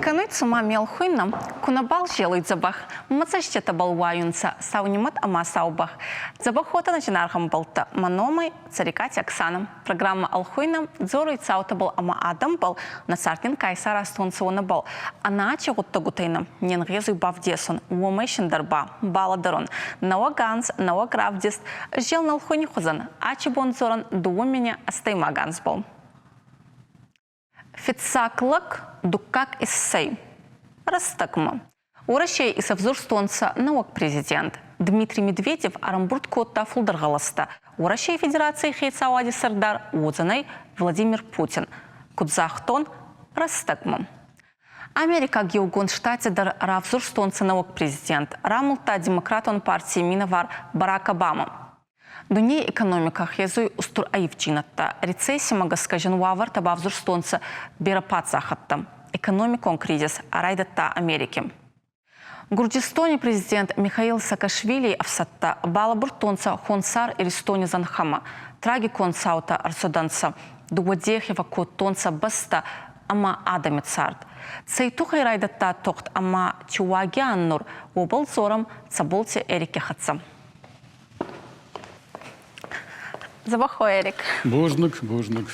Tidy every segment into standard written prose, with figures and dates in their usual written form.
Кӕнуй цума ме лхуйнӕ, ку нӕбал зелуй дзӕбӕх, мӕ цӕститӕбӕл уайунцӕ сау нимӕт ӕма сау бӕх. Дзӕбӕх уотӕ зинаргъ ӕмбӕлттӕ, мӕ номӕй Цӕрикъати Оксанӕ. Программӕ «Ӕлхуйнӕ» дзоруй цаутӕбӕл ӕма адӕмбӕл, нӕ цард нин ка исаразтонцӕ, уонӕбӕл. Ӕнӕачи гъуддӕгутӕй нӕ не нгъезуй бавдесун, уомӕй синдӕр ба балӕдӕрун. Нӕуӕг анз, нӕуӕг равдист, зелн ӕлхуйни хузӕн, ачи бон дзорӕн дууӕ мине ӕстӕймаг анзбӕл. Фиццаг лӕг, дуккаг иссӕй. Рӕстӕгмӕ. Уӕрӕсей исӕвзурстонцӕ нӕуӕг президент. Дмитрий Медведев ӕрӕмбурд кодта фулдӕр гъӕлӕстӕ. Уӕрӕсей Федераций хецауади сӕрдар уодзӕнӕй Владимир Путин. Куд загътон, рӕстӕгмӕ. Америкаг Еугонд Штатти дӕр равзурстонцӕ нӕуӕг президент. Рамулдта Демократон партий минӕвар Барак Обама. Дуней экономикӕ хезуй устур ӕйивддзийнӕдтӕ. Рецессимӕ гӕсгӕ зин уавӕртӕ бавзурстонцӕ берӕ паддзахӕдтӕ. Экономикон кризис райдӕдта Америки. Гурджистони президент Михаил Саакашвилий ӕфсӕдтӕ балӕбурдтонцӕ Хонсар Иристони зӕнхӕмӕ. Трагикон цаутӕ ӕрцудӕнцӕ. Дууӕ дехи фӕккодтонцӕ бӕстӕ ӕма адӕми цард. Цӕй туххӕй райдӕдта тугъд ӕма Чиуаги ан нур, уобӕл дзорӕм Цӕболти Эрики хӕццӕ. Дзӕбӕх уо, Эрик. Бузныг, бузныг.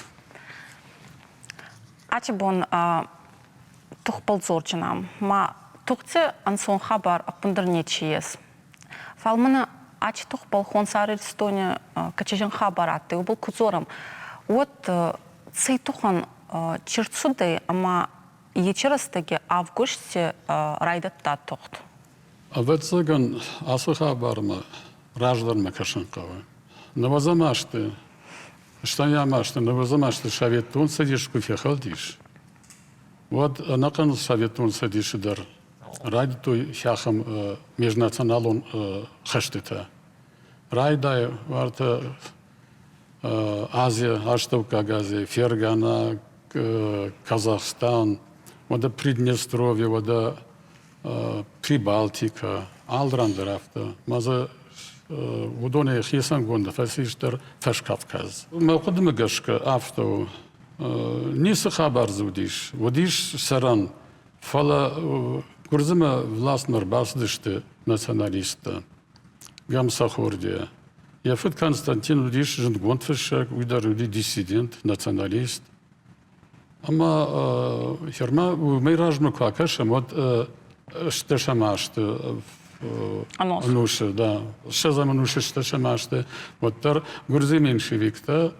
Ачи бон тухбӕл дзорджынам. Ма тухти ӕнцон хабар ӕппундӕр нечи ес. Фал мӕнӕ ачи тухбӕл Хонсар Иристони кӕчижин хабар адтӕй, уобӕл ку дзорӕм, уӕд цӕй тухӕн чи рцудӕй ӕма ечи рӕстӕги августи райдӕдта тугъд? Ӕвӕццӕгӕн, ацы хабармӕ раздӕрмӕ кӕсын хъӕуы. Нӕуӕдзӕм азты, стӕйӕм азты, нӕуӕдзӕм азты Советон Цӕдис куы фехӕлдис, уӕд ӕнӕхъӕн Советон Цӕдисы дӕр райдыдтой ахӕм межнационалон хӕстытӕ. Райдай уартӕ Азия, Астӕуккаг Азия, Фергана, Казахстан, уӕдӕ Приднестровье, уӕдӕ Прибалтикӕ, алыран дӕр афтӕ. Ма дзы уыдонӕй хицӕнгонд фӕцис дӕр Фӕскавказ. Мӕ хъуыдымӕ гӕсгӕ афтӕ у. Ницы хабар дзы уыдис. Уыдис сӕрӕн, фӕлӕ Гуырдзымӕ властмӕ ӕрбацыдысты националисттӕ. Гамсахурдия. Йӕ фыд Константин уыдис зындгонд фыссӕг, уый дӕр уыди диссидент, националист. Ӕмӕ хӕрмӕ уымӕй размӕ куы акӕсӕм, уӕд стӕсӕм азты ӕнусы, да, ссӕдзӕм ӕнусы стӕсӕм азты, уӕддӕр гуырдзы меньшевиктӕ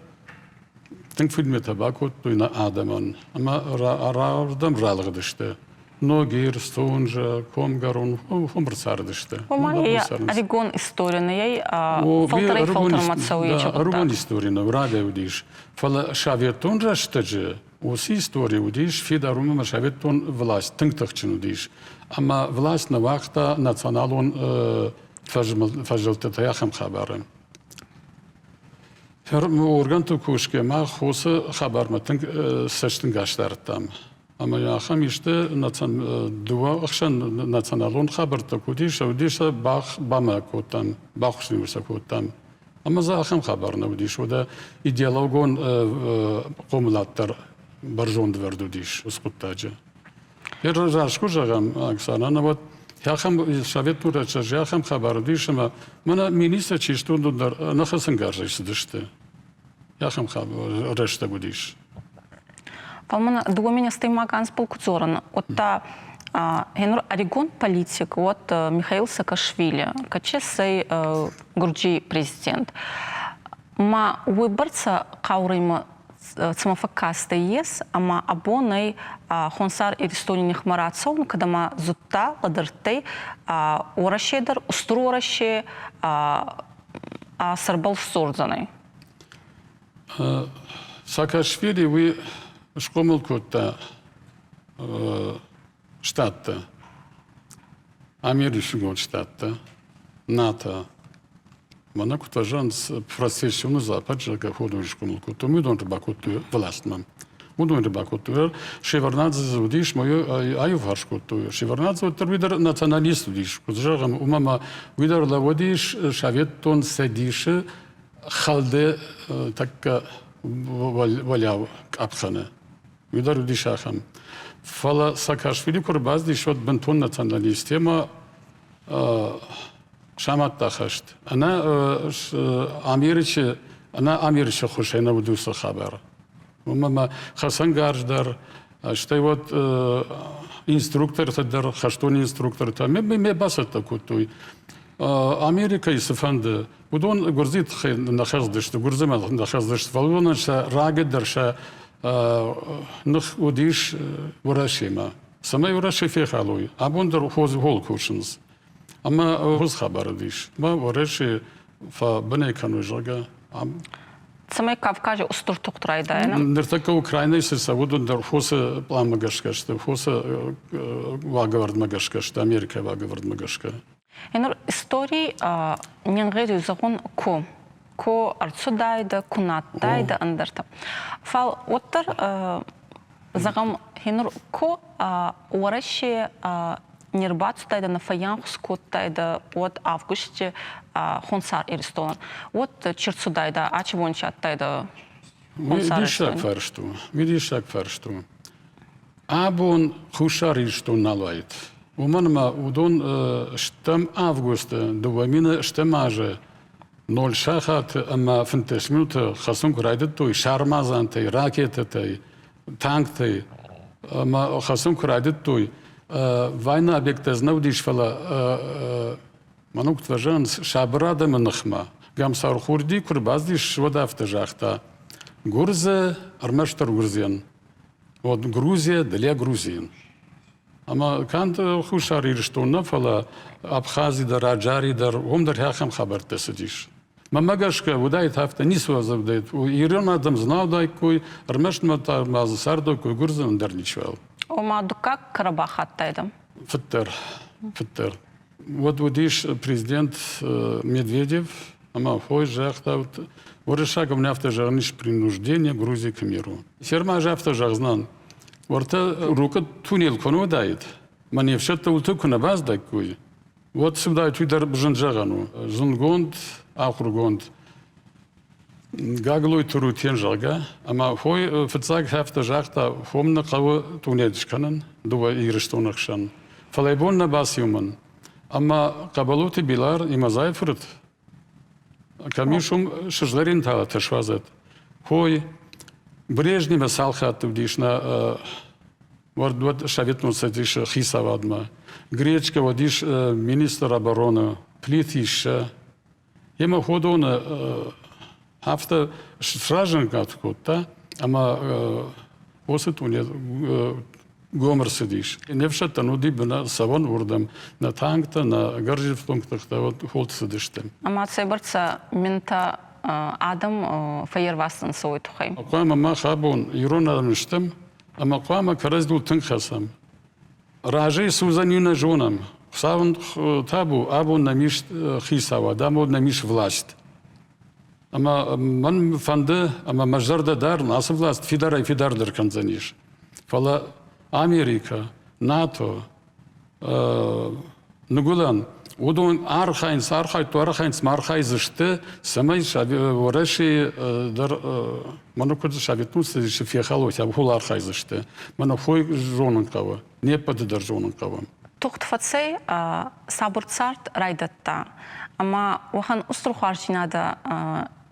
тынг фыдмитӕ бакодтой нӕ адӕмӕн ӕмӕ рардӕм ралыгъдысты. Ногир, Сунжа, Комгарон, уым ӕрцардысты. Ома ӕрыгон истори нӕй, фӕлтӕрӕй фӕлтӕрмӕ цӕуы. Ӕрыгон истори нӕ рагӕй уыдис. Фӕлӕ советон рӕстӕджы уыцы истори уыдис фидар, уымӕн ӕмӕ советон власть тынг тыхджын уыдис. Ӕмӕ власть нӕ уагъта националон фӕзылдтытӕ ахӕм хабары. Органты кусгӕ мах уыцы хабармӕ тынг цӕстӕнгас дардтам. Ӕмӕ ахӕм исты дыууӕ ӕхсӕн националон хабӕрттӕ куы уыдис, уыдис сӕ бамӕ кодтам, бахуысны сӕ кодтам. Ӕмӕ дзы ахӕм хабар нӕ уыдис. Уӕдӕ идеологон хъомылад дӕр бӕрзонд вӕрд уыдис уыцы хъуыддаджы. Раст куы зӕгъӕм, Оксана, науӕд ахӕм советон рӕстӕджы ахӕм хабар уыдис, ӕмӕ мӕнӕ министр чи сты, уыдон дӕр ӕнӕхӕцӕнгарзӕй цыдысты. Ахӕм хабар рӕстӕг уыдис. Фал мӕнӕ дууӕ министри ма куы дзорӕн, уӕдта гъенур ӕригон политик, уӕд Михаил Саакашвили, кӕче сӕй Гурджий президент. Ма уойбӕрцӕ хъаурӕмӕ цӕмӕ фӕккастӕй ес, ӕма абонӕй Хонсар Иристони нихмӕ рацӕун, кӕд ӕма зудта, лӕдӕрдтӕй Уӕрӕсе дӕр, Устур Уӕрӕсе ӕ сӕрбӕл сдзордзӕнӕй. Саакашвили уый схъомыл кодта штаттӕ, Америкаг штаттӕ, НАТО. Мӕнӕ куыд фӕзӕгъынц, процессионы запад, зӕгъгӕ, уыдон схъомыл кодтой, уыдон ӕрбакодтой властмӕ. Уыдон ӕрбакодтой. Шеварнадзе дзы уыдис, мӕ аиуварс кодтой. Шеварнадзе уӕддӕр уый дӕр националист уыдис, куыд зӕгъӕм, уымӕ ма уый дӕр лӕууыдис Советон Цӕдисы хӕлды тӕккӕ уӕлиау къӕпхӕны. Уый дӕр уыдис ахӕм. Фӕлӕ Саакашвили куы ӕрбацыдис, уӕд бынтон националист ӕмӕ самадта хӕст. Ӕнӕ Америчы, ӕнӕ Америчы ххуысӕй нӕ уыд уыцы хабар. Уымӕ ма хӕцӕнгарз дӕр, стӕй уӕд инструктортӕ дӕр, хӕстон инструктортӕ ме бацӕттӕ кодтой. Америкӕйы цыфӕнды, уыдон гуырдзыйы тыххӕй нӕ хӕцдысты, гуырдзымӕ нӕ хӕцдысты, фӕлӕ уыдонӕн сӕ рагӕй дӕр сӕ ных уыдис Уӕрӕсемӕ. Цӕмӕй Уӕрӕсе фехӕлой, абон дӕр хол кусынц. Ӕмӕ хорз хабар уыдис. Мӕ Уӕрӕсе фӕбынӕй кӕной, зӕгъгӕ. Цӕмӕй Кавказы устур тугъд райдайӕн? Ныртӕккӕ Украинӕйы цы цӕуы, уыдон дӕр фосы пъланмӕ гӕсгӕ сты, фосы уагӕвӕрдмӕ гӕсгӕ сты, Америкӕйы уагӕвӕрдмӕ гӕсгӕ. Нур историй не нгъезуй зӕгъун ку. Ку ӕрцудайдӕ, ку на адтайдӕ ӕндӕртӕ. Фал уӕддӕр зӕгъӕм, хенур ку Уӕрӕсе не рбацудайдӕ, нӕ фӕййанхус кодтайдӕ, уӕд августи Хонсар Иристонӕн, уӕд чи рцудайдӕ, ачи бон чи адтайдӕ Хуссар Диссаг фарст у, диссаг фарст у. Абон Хуссар Ирыстон нал уаид. Уымӕн ӕмӕ уыдон стӕм августы 2000 азы ноль сахаты ӕмӕ 15 минуты хӕцын куы райдыдтой сармадзантӕй, ракетӕтӕй, танктӕй ӕмӕ хӕцын куы райдыдтой, война объекттӕ нӕ уыдис, фӕлӕ мӕнуг зӕгъынц сабыр адӕмы ныхмӕ. Гамсархурди куы рбацыдис, уӕд афтӕ загъта: Гуырдзы ӕрмӕстдӕр гуырдзиан. Вот Грузия для грузин. Ӕмӕ канд Хуссар Ирыстон нӕ, фӕлӕ Абхази дӕр, Аджари дӕр, уым дӕр ахӕм хабӕрттӕ цыдис. Мӕнмӕ гӕсгӕ, уыдаид афтӕ, ницы уыдаид. Ирон адӕм дзы нӕ уыдаиккой, ӕрмӕст ма дзы цардоккой гуырдзы, ӕндӕр ничиуал. Ома дыккаг Карабах адтайдӕ? Фыддӕр, фыддӕр. Уӕд уыдис президент Медведев, ӕмӕ хой загъта, уырыссаг ӕмӕ афтӕ зӕгъын ис принуждение Грузии к миру. Сермаз афтӕ зӕгъдзынӕн, уӕртӕ Рукъы туннел куы нӕ уыдаид, мӕ не фсӕдтӕ уылты куы нӕ баздӕккой, уӕд цы уыдаид, уый дӕр зын зӕгъӕн у. Зындгонд, ахуыргонд Гаглойты Рутен, зӕгъгӕ, ӕмӕ хой фыццаг афтӕ загъта, хом нӕ хъӕуы туннел скӕнын дыууӕ Ирыстоны хсӕн. Фӕлӕ бон нӕ баци уымӕн. Ӕмӕ Хъӕбӕлоты Билар Имазайы фырт кӕм ис, уым сызгъӕрин талатӕ суадзӕд. Хой Брежневы цал хатты уыдис нӕ уӕд Советон Цӕдисы хицауадмӕ. Гречка уыдис министр обороны, Плит Иссӕ. Емӕ ходоны афтӕ сразӕнгард кодта, ӕмӕ уыцы тунел гом ӕрцыдис. Не фсӕдтӕн уыди бына цӕуӕн уырдӕм, нӕ танктӕ, нӕ гӕрзифтонг тыхтӕ холт цыдысты. Ӕма цӕйбӕрцӕ минтӕ адӕм фӕййервазтӕнцӕ уой туххӕй? Хъуамӕ мах абон ирон адӕм стӕм, ӕмӕ хъуамӕ кӕрӕдзиуыл тынг хӕцӕм. Разӕй цы уыдзӕни, нӕ зонӕм. Хуыцауӕн табу, абон нӕм ис хицауад, абон нӕм ис власть. Ӕмӕ мӕн фӕнды, ӕмӕ мӕ зӕрдӕ дарын, ацы власть фидарӕй-фидардӕр кӕндзӕнис. Фӕлӕ Америкӕ, НАТО, Ныгуылӕн, уыдон архайынц, архайдтой, архайынц, ма архайдзысты, цӕмӕй Уӕрӕсейы дӕр мӕнӕ куыд Советон Цӕдисы фехалой, ууыл архайдзысты. Мӕнӕ хой зонын хъӕуы, не ппӕты дӕр зонын хъӕуы. Тугъд фӕцӕй, сабур цард райдӕдта, ӕма уӕхӕн устур хуарздзийнадӕ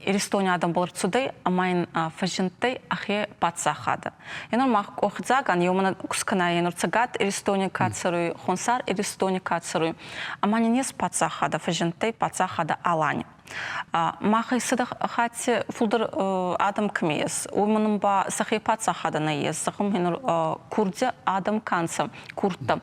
Иристони адӕмбӕл ӕрцудӕй ӕма ин фӕззиндтӕй ӕхе паддзахадӕ. Енур мах къохдзагӕн еумӕ кускӕнӕ енур Цӕгат Иристони ка цӕруй, Хонсар Иристони ка цӕруй, ӕма нин ес паддзахадӕ, фӕззиндтӕй паддзахадӕ Алани. Мах сӕдӕ хатти фулдӕр адӕм кӕми ес, уомӕн ба сӕхе паддзахадӕ нӕййес. Зӕгъӕм, енур курдти адӕм ка нцӕ, курдтӕ.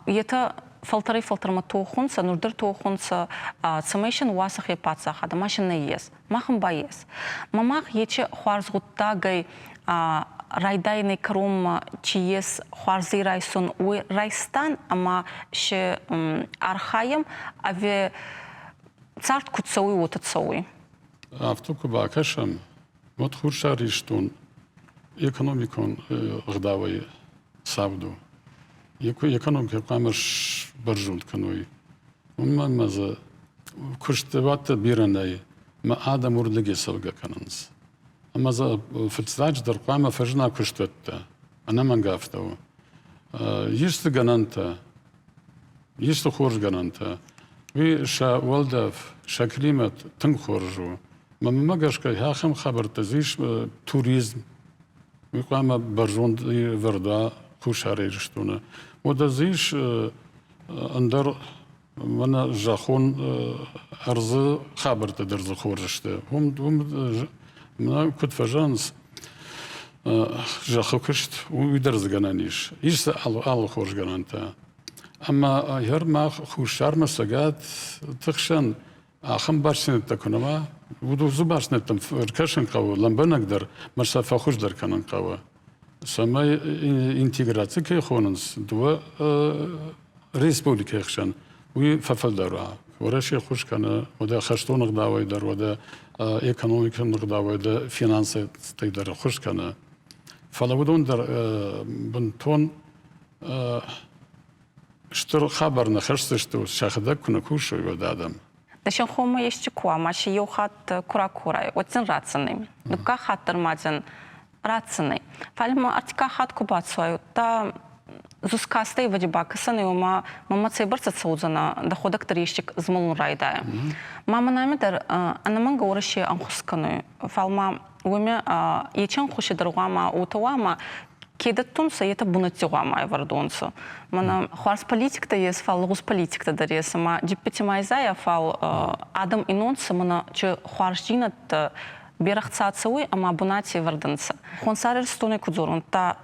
Етӕ фӕлтӕрӕй-фӕлтӕрмӕ тохунцӕ, нур дӕр тохунцӕ, цӕмӕй син уа сӕхе паддзахадӕ, ма син нӕййес. Махӕн ба ес. Ма мах ечи хуарз гъуддагӕй райдайӕнӕй кӕронмӕ чи ес хуарзӕй райсун, уой райстан ӕма си архайӕм, ӕви цард куд цӕуй, уотӕ цӕуй. Афтӕ куы бакӕсӕм, уӕд Хуссар Ирыстон экономикон ӕгъдауӕй цавд у. Экономикӕ хъуамӕ сбӕрзонд кӕной. Уымӕн ӕмӕ дзы куыстуӕттӕ бирӕ нӕй, ӕмӕ адӕм уырдыгӕй цӕугӕ кӕнынц. Ӕмӕ дзы фыццаджыдӕр хъуамӕ фӕзына куыстуӕттӕ. Ӕнӕмӕнг афтӕ у. Ис дзы гӕнӕнтӕ, ис дзы хорз гӕнӕнтӕ. Уый сӕ уӕлдӕф, сӕ климат тынг хорз у. Мӕнмӕ гӕсгӕ ахӕм хабӕрттӕ дзы ис туризм. Уый хъуамӕ бӕрзонд ӕвӕрд уа Хуссар Ирыстоны. Уӕдӕ дзы ис ӕндӕр мӕнӕ зӕххон ӕрдзы хабӕрттӕ дӕр дзы хорз сты. Уым, уым мӕнӕ куыд фӕзӕгъынц, зӕххы куыст, уый дӕр дзы гӕнӕн ис. Ис дзы алы хорз гӕнӕнтӕ. Ӕмӕ ӕгӕр мах Хуссармӕ Цӕгат тыхсӕн ахӕм бастдзинӕдтӕ куы нӕ уа, уыцы бастдзинӕдтӕм ӕркӕсын хъӕуы лӕмбынӕгдӕр ӕмӕ сӕ фӕхуыздӕр кӕнын хъӕуы. Цӕмӕй интеграци кӕй хонынц дыууӕ республикӕйы хсӕн, уый фӕфылдӕр уа. Уӕрӕсе ххуыс кӕны уӕдӕ хӕстон ӕгъдауӕй дӕр, уӕдӕ экономикон ӕгъдауӕй дӕр, финанстӕй дӕр ӕххуыс кӕны. Фӕлӕ уыдон дӕр бынтон стыр хабар нӕ хӕсдзысты, сӕхӕдӕг куы нӕ кусой, уӕд адӕм. Дӕсӕн хомӕ исчи ку уа, ма си еу хатт ку ракорай, уӕд син ратдзӕнӕй. Дуккаг хатт дӕр ма дин ратдзӕнӕй. Фал ма ӕртиккаг хатт ку бацӕуай, удта зускастӕй ӕвӕдзи бакӕсӕнӕй, ома мӕмӕ цӕйбӕрцӕ цӕудзӕнӕ, дӕхуӕдӕг дӕр ести змӕлун райдайа. Ма мӕнӕ дӕр ӕнӕмӕнгӕ Уӕрӕсе ӕнхус кӕнуй, фал ма уоми ечи ӕнхуси дӕр гъуама уотӕ уа, ма ке дӕттунцӕ, етӕ бунӕтти гъуама ӕвӕрдонцӕ. Мӕнӕ хуарз политиктӕ ес, фал лӕгъуз политиктӕ дӕр ес, ӕма джиппити ма изайа, фал адӕм инонцӕ, мӕнӕ чи хуарздзийнӕдтӕ берӕ хца цӕуй ӕма бунати ӕвӕрдӕнцӕ. Хонсар Иристонӕй ку дзорун, та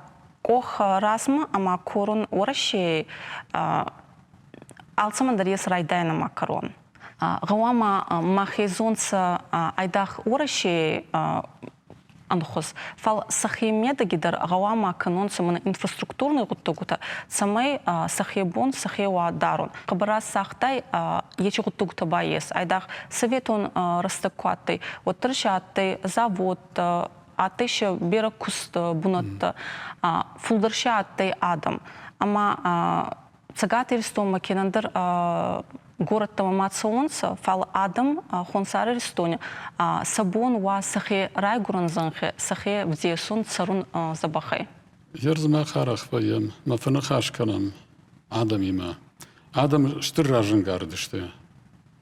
къох размӕ ӕма корун Уӕрӕсейӕй алцӕмӕн дӕр ес райдайӕн ӕма кӕрон. Гъӕуама ма хезонцӕ айдагъ Уӕрӕсей ӕнхус, фал сӕхе медӕги дӕр гъӕуама кӕнонцӕ мӕнӕ инфраструктурный гъуддӕгутӕ, цӕмӕй сӕхе бон сӕхе уа дарун. Хъӕбӕр цагътай ечи гъуддӕгутӕ ба ес. Айдагъ советон рӕстӕг ку адтӕй, уӕддӕр си адтӕй заводтӕ, адтӕй си берӕ куст бунӕттӕ, фулдӕр си адтӕй адӕм. Ӕма Цӕгат Иристонмӕ кенӕндӕр горӕттӕмӕ ма цӕуонцӕ, фал адӕм Хонсар Иристони сӕ бон уа сӕхе райгурӕн зӕнхе, сӕхе вдесун, цӕрун дзӕбӕхӕй. Ердзмӕ арӕх вӕййӕм, мӕ фӕныхас кӕнӕм адӕмимӕ. Адӕм стыр разӕнгард сты,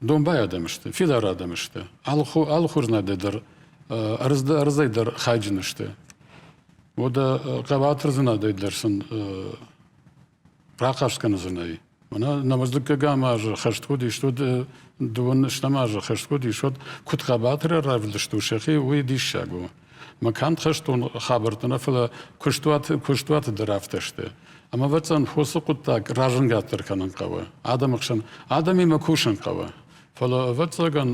домбай адӕм сты, фидар адӕм сты, алыхуызнадӕй дӕр, ӕрдзӕй дӕр хайджын сты. Уӕдӕ хъӕбатырдзинадӕй дӕр сын рахъаст кӕндзынӕй. Мӕнӕ нӕуӕдзыккӕгӕм азы хӕст куыд ис, уӕд дыууын стӕм азы хӕст куыд ис, уӕд куыд хъӕбатырӕй равдыстой сӕхи, уый диссаг у. Мӕ канд хӕстон хабӕрттӕ нӕ, фӕлӕ куыстуаты, куыстуаты дӕр афтӕ сты. Ӕмӕ ӕвӕццӕгӕн фосы хъуыддаг разӕнгарддӕр кӕнын хъӕуы адӕмы хсӕн. Адӕмимӕ кусын хъӕуы. Фӕлӕ ӕвӕццӕгӕн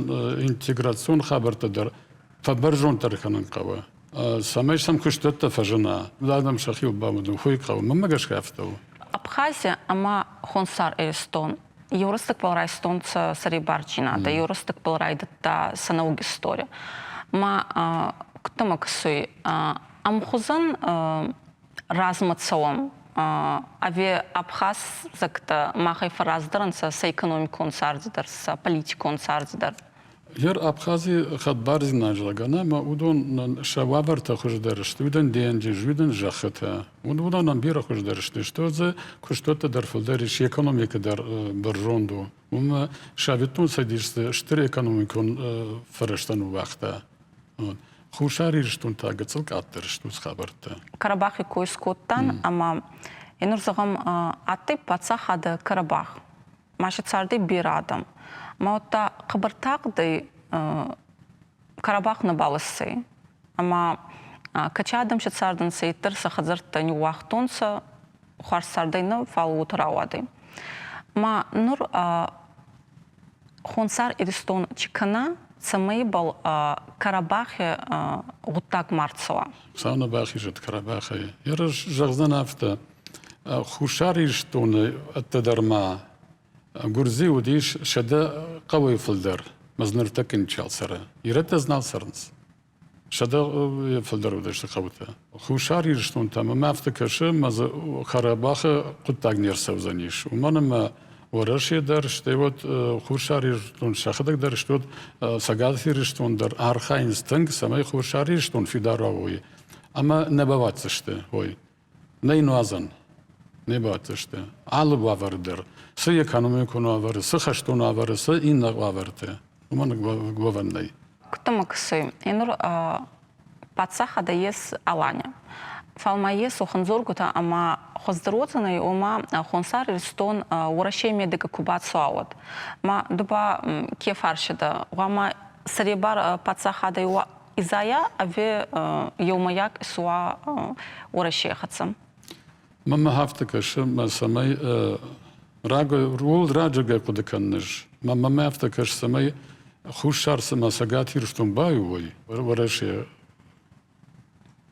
интеграцион хабӕрттӕ дӕр фӕбӕрзонддӕр кӕнын хъӕуы. Цӕмӕй сӕм куыстуӕттӕ фӕзына, адӕм сӕхиуыл бамудын, уый хъӕуы. Мӕнмӕ гӕсгӕ афтӕ у. Абхазия ӕма Хонсар Иристон еу рӕстӕгбӕл райстонцӕ сӕребардзийнадӕ, еу рӕстӕгбӕл райдӕдта сӕ нӕуӕг истори. Ма куд дӕмӕ кӕсуй, ӕмхузӕн размӕ цӕуӕм ӕви абхазӕгтӕ махӕй фӕраздӕр ӕнцӕ сӕ экономикон царди дӕр, сӕ политикон царди дӕр? Гъер Абхази хӕдбардзинад зӕгъгӕ, ӕмӕ уыдон сӕ уавӕртӕ хуыздӕр сты, уыдон денджыз, уыдон зӕххытӕ. Уыдонӕн бирӕ хуыздӕр сты, сты дзы куыстуӕттӕ дӕр фылдӕр ис, экономикӕ дӕр бӕрзонд у. Уымӕ Советон Цӕдис стыр экономикон фӕрӕзтӕ ныууагъта. Хуссар Ирыстон та гыццыл къаддӕр сты уыцы хабӕрттӕ. Карабахи кой скодтан, ӕма нур зӕгъӕм, адтӕй паддзахадӕ Карабах. Ма си цардӕй берӕ адӕм. Ма уӕдта хъӕбӕр тагъдӕй Карабах нӕбал иссӕй. Ӕма кӕци адӕм си цардӕнцӕ, етдӕр сӕ хӕдзӕрттӕ ниууагътонцӕ, хуарз цардӕй нӕ, фал уотӕ рауадӕй. Ма нур Хонсар Иристон чи кӕна, цӕмӕй ибӕл Карабахи гъуддаг ма рцӕуа? Хуыцау нӕ бахизӕд Карабахӕй. Ерыс зӕгъдзӕн афтӕ, Хуссар Ирыстоны ӕддӕдӕр ма Гуырдзы уыдис 100 хъӕуӕй фылдӕр, мӕ дзы ныртӕккӕ ничиуал цӕры. Ирӕттӕ дзы нал цӕрынц. 100 фылдӕр уыдысты хъӕутӕ. Хуссар Ирыстон та мӕм афтӕ кӕсы, ӕмӕ дзы Карабахы хъуыддаг не рцӕудзӕнис. Уымӕн ӕмӕ Уӕрӕсе дӕр, стӕй уӕд Хуссар Ирыстон сӕхӕдӕг дӕр, стӕй уӕд Цӕгат Ирыстон дӕр архайынц тынг, цӕмӕй Хуссар Ирыстон фидар уа, уый. Ӕмӕ нӕ бауадздзысты, ой. Нӕй нуазӕн, не бадтысты. Алы уавӕры дӕр, цы экономикон уавӕры, цы хӕстон уавӕры, цы иннӕ уавӕрты, уымӕн уӕвӕн нӕй. Куыд кӕсуй, нур паддзахадӕ ес Алани. Фал ма ес уӕхӕн дзоргутӕ ӕма хуӕздӕр уодзӕнӕй, ома Хонсар Иристон Уӕрӕсей медӕгӕ ку бацӕуа, уӕд. Ма ду ба ке фарси дӕ? Гъуама сӕребар паддзахадӕй уа изайа ӕви еумӕйаг исуа Уӕрӕсей хӕццӕ? Мӕнмӕ афтӕ кӕсы, цӕмӕй ууыл раджыгӕй хъуыды кӕнын ӕз. Мӕнмӕ афтӕ кӕсы, цӕмӕй Хуссар цыма Цӕгат Ирыстон баиу уой Уӕрӕсе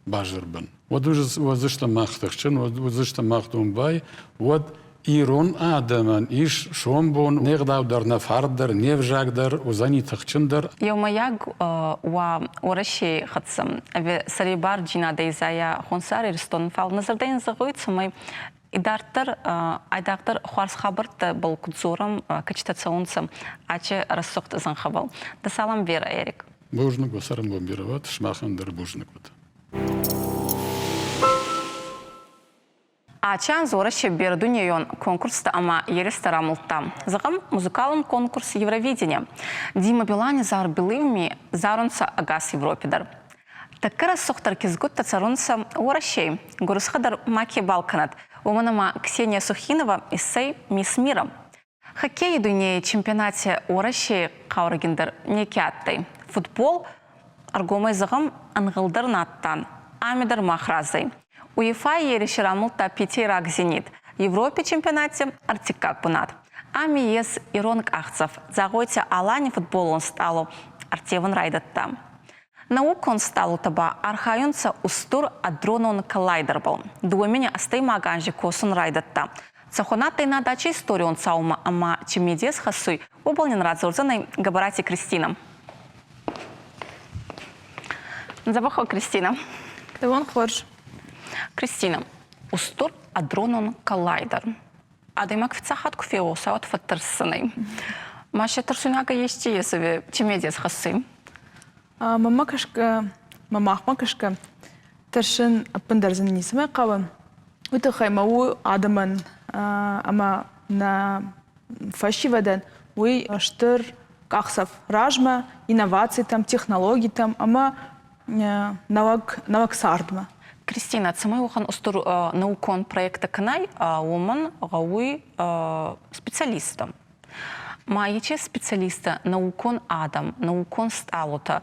базырбын. Уӕд уыдзыстӕм мах тыхджын, уӕд уыдзыстӕм мах домбай, уӕд ирон адӕмӕн ис сомбон не гъдау дӕр, нӕ фард дӕр, не взаг дӕр уыдзӕни тыхджындӕр. Еумӕйаг уа Уӕрӕсей хӕццӕ ӕви сӕребарджийнадӕ изайа Хонсар Иристон, фал нӕ зӕрдӕ ин зӕгъуй, цӕмӕй идарддӕр айдагъдӕр хуарз хабӕрттӕбӕл куд дзорӕм, кӕцитӕ цӕунцӕ ачи рӕсугъд зӕнхӕбӕл. Дӕ салам, Вера Эрик. Бузныг уӕ цӕрӕнбон бирӕ уӕд, сымахӕн дӕр бузныг уӕд. Ачан Уӕрӕсе бердунейон конкурстӕ ӕма еристӕ рамулдта. Зӕгъӕм, музыкалон конкурс Евровидение. Дима Билани зар Белыми зарунцӕ ӕгас Европи дӕр. Тӕккӕ рӕсугъддӕр кизгуттӕ цӕрунцӕ Уӕрӕсей, гурусхӕ дӕр маке бал кӕнӕд, уомӕн ӕма Ксения Сухинова иссӕй Мисс Мира. Хоккейи дуйней чемпионати Уӕрӕсей хъаурӕгиндӕр неке адтӕй. Футбол, ӕргомӕй зӕгъӕм, ӕнгъӕлдӕр нӕ адтан. Ами дӕр мах разӕй. УЕФА-йы ериси рамулдта питейраг «Зенит», Европи чемпионати ӕртиккаг бунат. Ами ес ирон къахдзӕф Дзӕгъойти Алани футболон стъалу ӕрттевун райдӕдта. Наукон стъалутӕ ба архайунцӕ устур адронон коллайдербӕл. Дууӕ ӕстӕймаг анзи косун райдӕдта. Цӕхуӕн адтӕй нӕ дачи историон цаумӕ ӕма ци медес хӕссуй, уобӕл нин радзордзӕнӕй Гӕбӕрати Кристинӕ. Дзӕбӕх Кристина. Дӕуӕн хорз. Кристина, устур адронон коллайдер. Адӕймаг фиццаг хатт ку фегъоса, уӕд фӕттӕрсдзӕнӕй. Ма се тӕрсуйнагӕ ести ес ӕви ци медес хӕссуй? Мӕнмӕ кӕсгӕ, мӕ махмӕ кӕсгӕ, тӕрсын ӕппындӕр дзы ницӕмӕй хъӕуы. Уый тыххӕй мӕ у адӕмӕн ӕмӕ нӕ фӕсивӕдӕн уый стыр къахдзӕф размӕ, инновацитӕм, технологитӕм ӕмӕ нӕуӕг, нӕуӕг цардмӕ. Кристина, цӕмӕй уӕхӕн устур наукон проекттӕ кӕнай, уомӕн гъӕуй специалисттӕ. Ма ечи специалисттӕ, наукон адӕм, наукон стъалутӕ,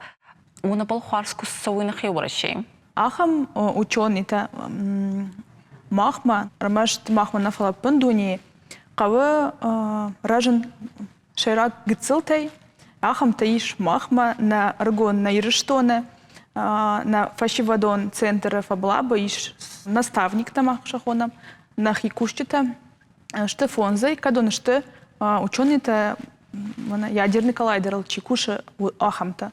уонӕбӕл хуарз ку цӕуй нӕхе Уӕрӕсей? Ахӕм ученыйтӕ махмӕ, ӕрмӕст махмӕ нӕ, фӕлӕ ӕппын дунейы хъӕуы рӕзын сӕйраг гыццылтӕй. Ахӕмтӕ ис махмӕ, нӕ ӕрыгон нӕ Ирыстоны, нӕ фӕсивӕдон центры Фаблабы ис наставниктӕ мах сӕ хонӕм, нӕхи кусджытӕ сты фондзӕй, кӕд уын сты ученыйтӕ, ядерный коллайдерыл чи кусы, ахӕмтӕ.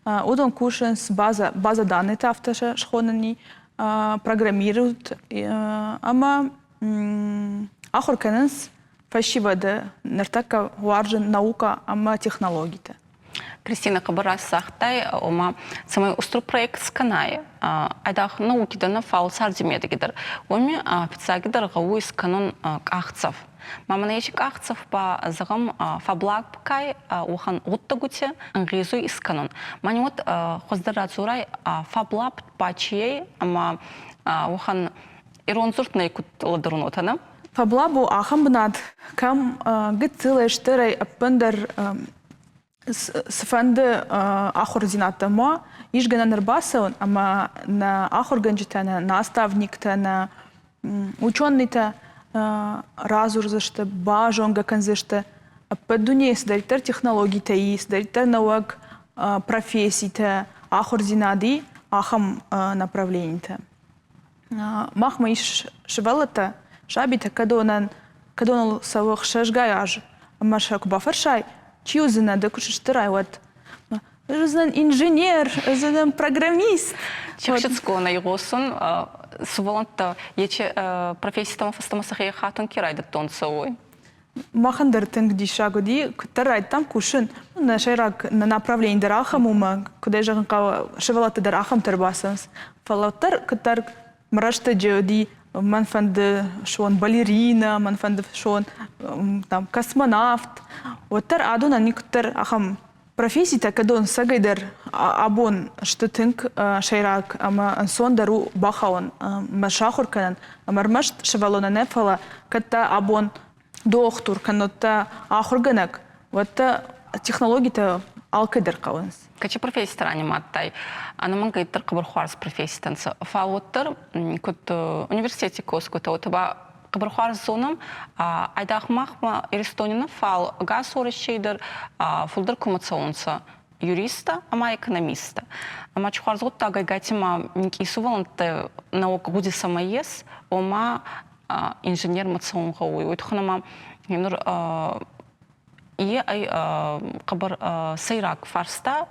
Уыдон кусынц база, база данныйты афтӕ сӕ схонӕн программируют ӕмӕ ахуыр кӕнынц фӕсивӕды ныртӕккӕ уарзын наукӕ ӕмӕ технологитӕ. Кристина хъӕбӕр раст загътай, ома цӕмӕй устур проект скӕнай, айдагъ науки дӕр нӕ, фал царди медӕги дӕр. Уоми фиццагидӕр гъӕуй скӕнун къахдзӕф. Ма мӕнӕ еци къахдзӕф ба, зӕгъӕм, фаблабкай уӕхӕн гъуддӕгути ӕнгъезуй искӕнун. Ма ни уӕд хуӕздӕр радзорай, фаблаб ба чи ӕй ӕма уӕхӕн ирон дзурд нӕй куд лӕдӕрун уотӕ, нӕ? Фаблаб у ахӕм бынат, кӕм гыццылӕй, стырӕй ӕппындӕр цыфӕнды ахуырдзинӕдтӕм ма ис гӕнӕн ӕрбацӕуын ӕмӕ нӕ ахуыргӕнджытӕ, нӕ наставниктӕ, нӕ ученыйтӕ радзурдзысты, базонгӕ кӕндзысты ӕппӕт дунейы цыдӕриддӕр технологитӕ и, цыдӕриддӕр нӕуӕг професситӕ, ахуырдзинад и, ахӕм направленитӕ. Махмӕ ис сывӕллӕттӕ, сабитӕ, кӕдонӕн кӕдоныл цӕуы ӕхсӕзгай аз, ӕмӕ сӕ куы бафӕрсай, чи уыдзынӕ ды куы сыстырай, уӕд ӕз уыдзынӕн инженер, ӕз уыдзынӕн программист. Чехшицкона игъосун сувӕллӕнттӕ ечи професситӕмӕ фӕстӕмӕ сӕхе хатун ке райдӕдтонцӕ, уой. Махӕн дӕр тынг диссаг уыди, куыддӕр райдыдтам кусын, нӕ сӕйраг нӕ направлени дӕр ахӕм у, ӕмӕ куыд ӕй зӕгъын хъӕуы, сывӕллӕттӕ дӕр ахӕмтӕ ӕрбацӕуынц. Фӕлӕ уӕддӕр куыддӕр рӕстӕджы уыди. Мӕн фӕнды суон балерина, мӕн фӕнды суон там космонавт. Уӕддӕр адонӕн никуыддӕр ахӕм професситӕ, кӕдон цӕгӕйдӕр абон сты тынг сӕйраг ӕмӕ ӕнцондӕр у бахауын ӕмӕ сахуыр кӕнын. Ӕмӕ ӕрмӕст сывӕллонӕн нӕ, фӕлӕ кӕд дӕ абон дохтур, кӕннод та ахуыргӕнӕг, уӕд та технологитӕ алкӕддӕр хъӕуынц. Кӕцы професситӕ ранимадтай, ӕнӕмӕнгӕй дӕр хъӕбӕр хуарз професситӕ нцӕ. Фал уӕддӕр, куд университети косгутӕ, уотӕ ба хъӕбӕр хуарз зонӕм, айдагъ махмӕ Иристони нӕ, фал ӕгас Уӕрӕсей дӕр фулдӕр кумӕ цӕунцӕ юристтӕ ӕма экономисттӕ. Ӕма чи хуарз гъуддаг ӕгайтима минкъий сувӕллӕнттӕ нӕуӕг гъуди цӕмӕй ес, уома инженермӕ цӕун гъӕуй. Уой туххӕн ӕма нур е ӕй хъӕбӕр сӕйраг фарста,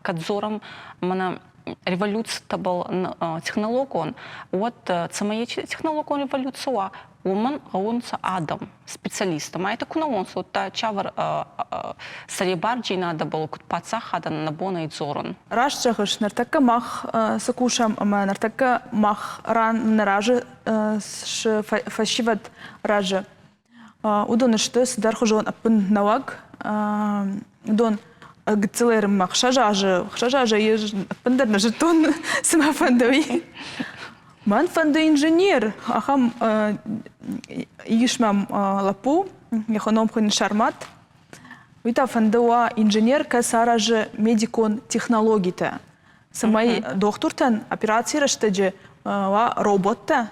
кӕд дзорӕм мӕнӕ революцитӕбӕл технологон, уӕд цӕмӕй ечи технологон революци уа, уомӕн гъӕунцӕ адӕм, специалисттӕ. Ма етӕ ку нӕ уонцӕ, уӕдта цавӕр сӕребардзийнадӕбӕл куд паддзахадӕн нӕ бон ӕй дзорун? Раст зӕгъыс, ныртӕккӕ мах цы кусӕм ӕмӕ ныртӕккӕ мах ран нӕ разы цы фӕсивӕд рӕзы, уыдон сты цыдӕрхуызон ӕппын нӕуӕг. Уыдон гыццылӕй рынмӕ 6 азы ӕз ӕппындӕр нӕ зыдтон, цы мӕ фӕнды, уый. Мӕн фӕнды инженер, ахӕм ис мӕм лӕппу, йӕ ном хуыйны Сӕрмӕт. Уый та фӕнды уа инженер, кӕцы аразы медикон технологитӕ, цӕмӕй дохтыртӕн операцийы рӕстӕджы уа роботтӕ,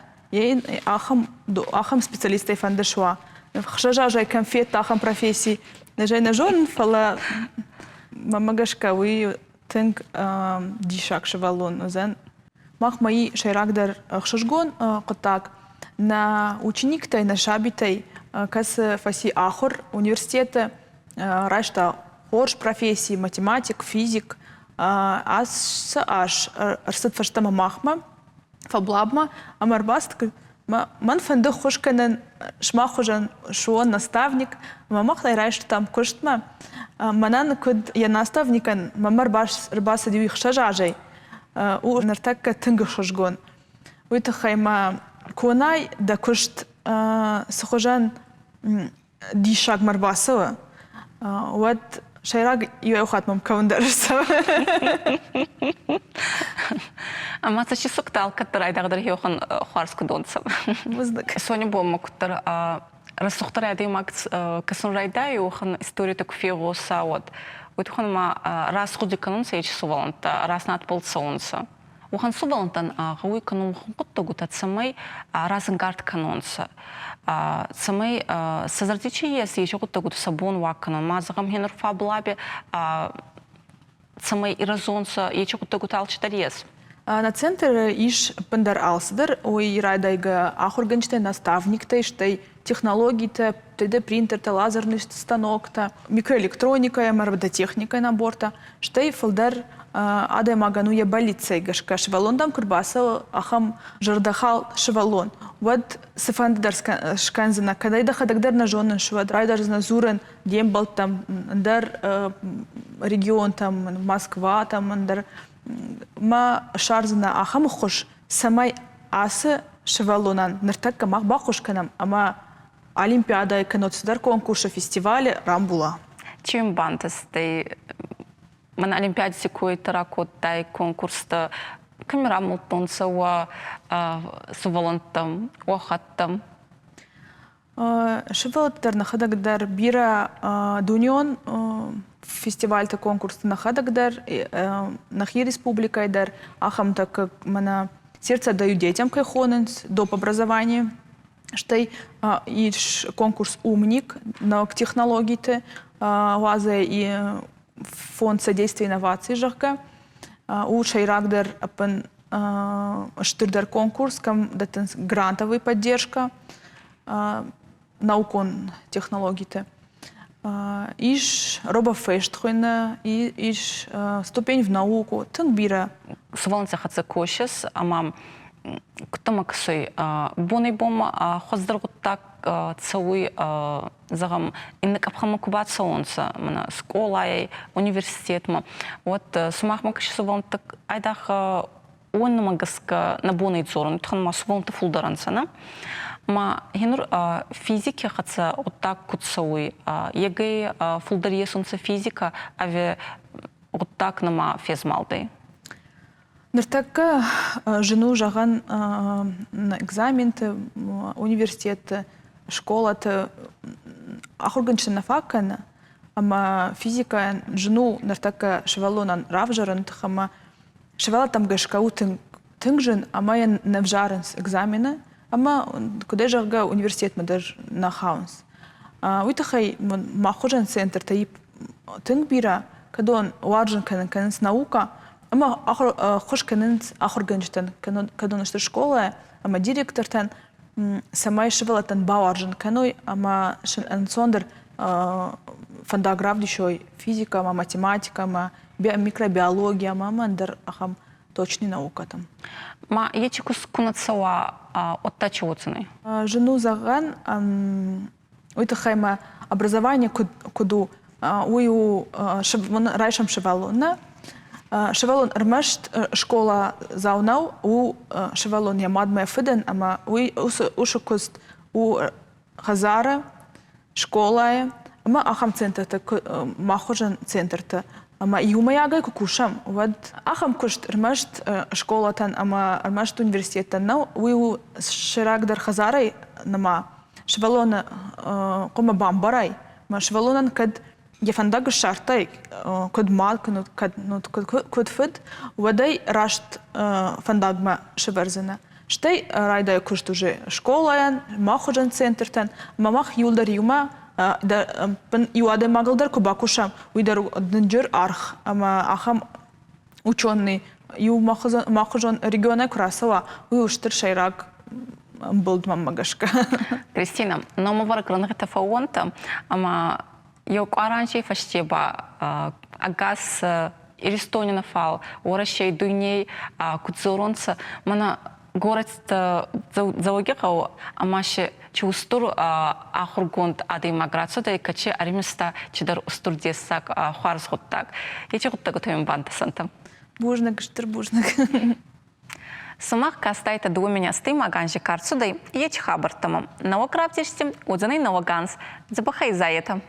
ахӕм, ахӕм специалисттӕй фӕнды суа. 6 азӕй кӕм федта ахӕм професси, нӕ нӕ зонын, фӕлӕ мӕнмӕ гӕсгӕ уый тынг диссаг сывӕллон уыдзӕн. Мах мӕйы сӕйрагдӕр ӕхсызгон хъуыддаг нӕ учениктӕй, нӕ сабитӕй, кӕцы фӕци ахуыр университеты, райста хорз професси, математик, физик. Ацы аз ӕрцыд фӕстӕмӕ махмӕ, фӕблабмӕ ӕмӕ ӕрбацыд. Мӕн фӕнды ххуыс кӕнын сымах хуызӕн суон наставник, ӕмӕ мах райстам куыстмӕ. Мӕнӕн куыд йӕ наставникӕн мӕм ӕрбацыд иу 6 азӕй, у ныртӕккӕ тынг ӕхсызгон. Уый тыххӕй мӕ конай дӕ куыст цы хуызӕн диссагмӕ ӕрбацӕуы, уӕд сӕйраг иу хатт мӕм кӕуын дӕр ӕрцӕуы. Ӕма цӕсти сугтӕ алкӕддӕр айдагъдӕр хеуӕхӕн хуарз куд уонцӕ. Бузныг. Сони бонмӕ куддӕр рӕсугъддӕр адӕймаг кӕсун райдайуй, уӕхӕн историтӕ ку фегъоса, уӕд уой туххӕн ма расгъуди кӕнунцӕ ечи сувӕллӕнттӕ, раст надбӕл цӕунцӕ. Уӕхӕн сувӕллӕнттӕн гъӕуй кӕнун гъуддӕгутӕ, цӕмӕй разӕнгард кӕнонцӕ, цӕмӕй сӕ зӕрди чи ес, ечи гъуддӕгутӕ сӕ бон уа кӕнун. Ма зӕгъӕм, хе нур фаблабе цӕмӕй ирӕзонцӕ, ечи гъуддӕгутӕ алчидӕр ес. Нӕ центры ис ӕппындӕр алцыдӕр, уый райдайгӕ ахуыргӕнджытӕ, наставниктӕй, стӕй технологитӕ, 3D-принтертӕ, лазерный станоктӕ, микроэлектроникӕ ӕмӕ робототехникӕйы набортӕ, стӕй фылдӕр адӕймагӕн у йӕ бӕллиццӕй гӕсгӕ сывӕллон дӕм куы рбацӕуы, ахӕм зӕрдӕхал сывӕллон, уӕд цыфӕнды дӕр скӕндзынӕ, кӕд ӕй дӕхӕдӕг дӕр нӕ зоныс, уӕд райдайдзынӕ дзурын де мбӕлттӕм, ӕндӕр регионтӕм, Москватӕм, ӕндӕр ма ссардзынӕ ахӕм ӕххуыс, цӕмӕй ацы сывӕллонӕн ныртӕккӕ мах баххуыс кӕнӕм ӕмӕ олимпиадӕйы кӕнӕ цыдӕр конкурсы, фестивалы рамбула. Чем бантыстӕй мӕн олимпиадити койтӕ ракодтай, конкурстӕ кӕми рамулдтонцӕ уӕ сувӕллӕнттӕм, уӕхӕттӕм? Сывӕллӕттӕ дӕр нӕхӕдӕг дӕр бирӕ дунеон фестивальты, конкурсты нӕхӕдӕг дӕр, нӕхи республикӕйы дӕр ахӕмтӕ, как мӕнӕ «Сердце даю детям» кӕй хонынц, доп образование, стӕй ис конкурс «Умник» ног технологиты уадзы фонд содействия инноваций, зӕгъгӕ, у сӕйрагдӕр ӕппын стырдӕр конкурс, кӕм дӕттынц грантовый поддержка наукон технологиты. Ис робофест хуыйны, ис ступень в науку, тынг бирӕ. Сывӕллӕтты хӕццӕ косыс ӕмӕ куыдтӕ кӕсай, бонӕй-бонмӕ хуыздӕр гъуддаг цӕуй, зӕгъӕм, иннӕ къӕпхӕнмӕ ку бацӕуонцӕ, мӕнӕ скъолайӕй университетмӕ, уӕд сумахмӕ кӕси сувӕллӕнттӕ айдагъ Уоннӕмӕ гӕсгӕ нӕ бон ӕй дзорун, туххӕн ма сувӕллӕнттӕ фулдӕр ӕнцӕ, нӕ? Ма гьенур физики хӕццӕ гъуддаг куд цӕуй? Егӕй фулдӕр есунцӕ физикӕ ӕви гъуддаг нӕма фезмалдӕй? Ныртӕккӕ зын у зӕгъӕн экзаменты, университетты, скъолаты ахуыргӕнджытӕ нӕ фаг кӕны, ӕмӕ физикӕйӕн зын у ныртӕккӕ сывӕллонӕн равзарын тых ӕмӕ сывӕллӕттӕм гӕсгӕ у тынг тынг зын ӕмӕ йӕ не взарынц экзамены ӕмӕ куыдӕй зӕгъгӕ университетмӕ дӕр нӕ хауынц. Уый тыххӕй мах хуызӕн центртӕ тынг бирӕ, кӕдон уарзын кӕнын кӕнынц наукӕ ӕмӕ ӕххуыс кӕнынц ахуыргӕнджытӕн, кӕдон сты скъолайы ӕмӕ директортӕн, цӕмӕй сывӕллӕттӕн бауарзын кӕной ӕмӕ сын ӕнцондӕр фӕндаг равдисой физикӕмӕ, математикӕмӕ, микробиологиямӕ ӕмӕ ӕндӕр ахӕм точный наукӕтӕм. Ма ечи куы нӕ цӕуа, уӕдта чи уодзӕнӕй? Зын у зӕгъӕн, уый тыххӕй мӕ образование куыд у, уый у райсӕм сывӕллон нӕ. Сывӕллон ӕрмӕст скъоладзау нӕу, у сывӕллон йӕ мадмӕ фыдӕн ӕмӕ уый уыцы куыст у хӕдзары, скъолайы ӕмӕ ахӕм центрты, мах хуызӕн центрты. Ӕмӕ иумӕйагӕй куы кусӕм, уӕд ахӕм куыст ӕрмӕст скъолатӕн ӕмӕ ӕрмӕст университеттӕн нӕу, уый у сӕйрагдӕр хӕдзарӕй ныма сывӕллоны хъуамӕ бамбарай, ӕмӕ сывӕллонӕн кӕд йӕ фӕндаг ссардтай, куыд мад, куыд фыд, уӕд ӕй раст фӕндагмӕ сӕвӕрдзынӕ. Стӕй райдайы куыст уже скъолайӕн, мах хуызӕн центртӕн, ӕмӕ мах иуылдӕр иумӕ иу адӕймагыл дӕр куы бакусӕм, уый дӕр дынджыр аргъ ӕмӕ ахӕм ученый иу махуызон регионӕй куы рацӕуа, уый у стыр сӕйраг ӕмбылд мӕнмӕ гӕсгӕ. Кристина, номӕвӕрӕг рӕнгъитӕ фӕууӕнтӕ ӕма еу къуар анзей фӕсте ба ӕгас Иристони нӕ фал Уӕрӕсей дуйней куд дзоронцӕ, мӕнӕ горӕт Дзӕуӕгигъӕу ӕма си чи устур ахургонд адӕймаг рацудӕй, кӕчи ӕримиста чидӕр устур дессаг хуарз гъуддаг. Ечи гъуддӕгутӕ мин бантӕсӕнтӕ. Бузныг, стыр бузныг. Сымах кастайтӕ дууӕ мин ӕстӕймаг анзи ка рцудӕй, ечи хабӕрттӕмӕ. Нӕуӕг равдисти уодзӕнӕй нӕуӕг анз. Дзӕбӕхӕй зайетӕ.